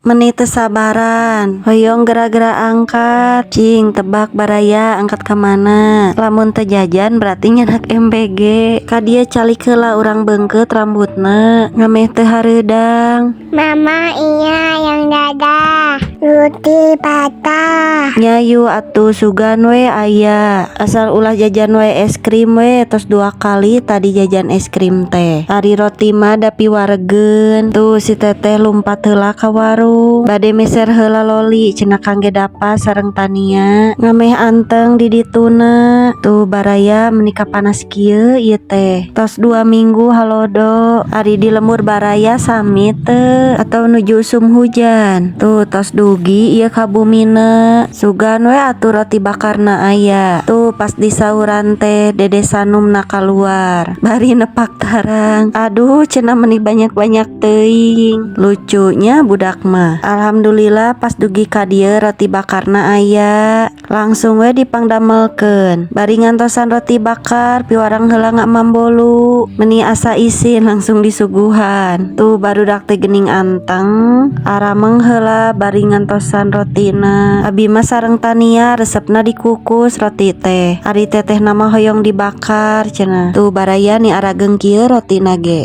Meni teu sabaran, hoyong gera-gera angkat. Cing, tebak baraya angkat ka mana? Lamun teu jajan berarti nyandak MBG. Ka dieu calik heula urang beungkeut rambutna, ngameh teu hareudang. Mama, iya, yang dadah. Roti patah. Nya hayu atuh, sugan we aya. Asal ulah jajan we es krim we, tos dua kali tadi jajan es krim teh. Ari roti mah da piwaregeun. Tuh si teteh lumpat heula ka warung. Bade meser heula loli cenah kangge Dapa sareng Tania. Ngameh anteng di dituna. Tuh baraya, meni panas kieu ieu teh. Tos 2 minggu halodo. Ari di lembur baraya sami teu atau nuju usum hujan? Tuh tos dugi ieu ka bumina. Sugan we atuh roti bakarna aya. Tuh pas disauran teh Dede Sanumna kaluar. Bari nepak tarang. Aduh cenah, meni banyak-banyak teuing. Lucunya budak mah. Alhamdulillah pas dugi ka dieu roti bakarna aya. Langsung we dipangdamelkeun. Bari ngantosan roti bakar, piwarang heula ngamam bolu. Meni asa isin langsung disuguhan. Tuh barudak teh geuning anteng. Arameng heula bari ngantosan rotina. Abi mah sareng Tania resepna dikukus roti teh. Ari tetehna mah hoyong dibakar cenah. Tuh baraya ni arageng kieu rotina ge.